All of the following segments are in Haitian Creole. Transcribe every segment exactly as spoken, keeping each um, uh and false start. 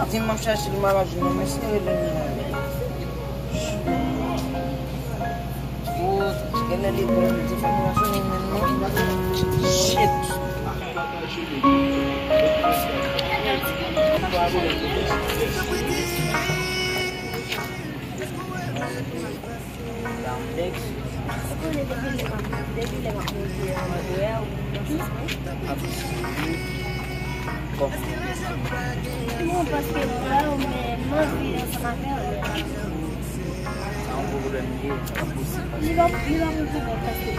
Di m ap chache li, m ap jwenn, men si rele li la. Oh, genlè li bon, li te fè mwen jwenn li menm non. Shit. Ou konnen depi lè m ap, depi lè m ap monte an, mwen wè ou nan sans mwen. Bon. Non, paske m wè ou, men m anvi ansanm avè w. Sa yon gwo pwoblèm li ye, sa pa posib. Li pa, li pa pou pwoblèm paske.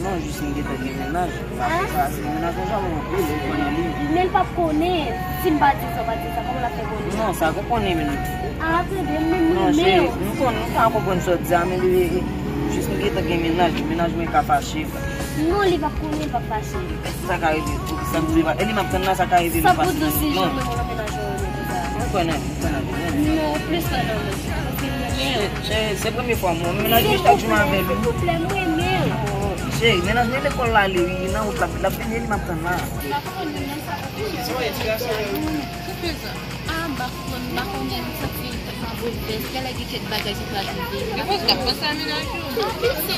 Non, jis m gentan gen mennaj. Sa, sa, se mennaj mwen, sa mwen anpil, ou konnen li. Men l p ap konnen. Si m pa di sa, w pa di sa, kòman l ap fè konnen? Non, sa konprann li menm. Ah, tande, m menm m renmen w. Non, cheri, nou konn, nou ka konprann sa w di a, men li, jis m gentan gen mennaj, mennaj mwen ka fache. Non, li p ap konnen, li p ap fache. Sa ka rive, poukisa m di li pa, e li m ap tann la, sa ka rive nou fache nan non. Sa pou di si janm mwen nan mennaj mwen renmen konsa? Mwen kwè nan li, mwen kwè nan li, mwen renmen. Non, ou plis kwè nan mwen, paske m renmen w. Cheri, cheri, se premye fwa mwen, mennaj mwen chak jou m avè li. Silvouplè, m renmen w. Cheri, mennaj mwen lekòl l ale, wi, li nan wout la, l ap vini, e li m ap tann la. Sa fè yon ti gason. Ki fè sa? Ah, m pa konprann, m pa konnen, m santi tèt mwen boulvès. Genlè gen kèk bagay ki pral rive. Gen fòs k ap panse a mennaj yo. Anpil se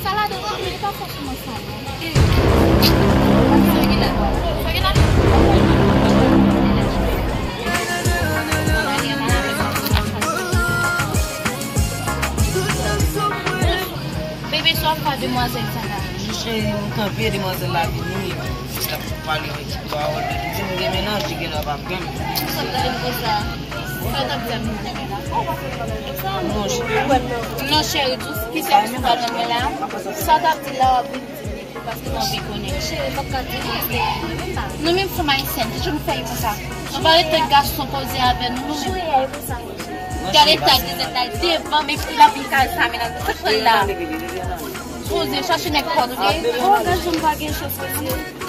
sa ladan, men li pa franchman sa, non. Sa gen la? Sa gen la? Bebe, sa w ap fè demwazèl sa la? Cheri, m kanpe, demwazèl la vini. L ap pale yon ti pawòl. Li di m gen mennaj, li genlè p ap renmen. Sa w ap di m konsa? Sa w t ap di a m nan mennaj la? Ou pa fè m bagay konsa, non. Non, cheri. Non, cheri, di w kisa ki sou pale nan men la. Sa w t ap di la, w ap vin di m li tou, paske m anvi konnen. Cheri, m p ap ka di w, paske mwen menm pa. Nou menm fanm ayisyèn, ki jan nou fè yo konsa? Nou pa ret tann gason poze avè nou, nou menm. Gade eta de zèt la devan, men pou l ap vin kay sa, men nan sa pran la. Poze, chache nèg kò nou, tande? Oh, gad jan m pa gen chans, mesye.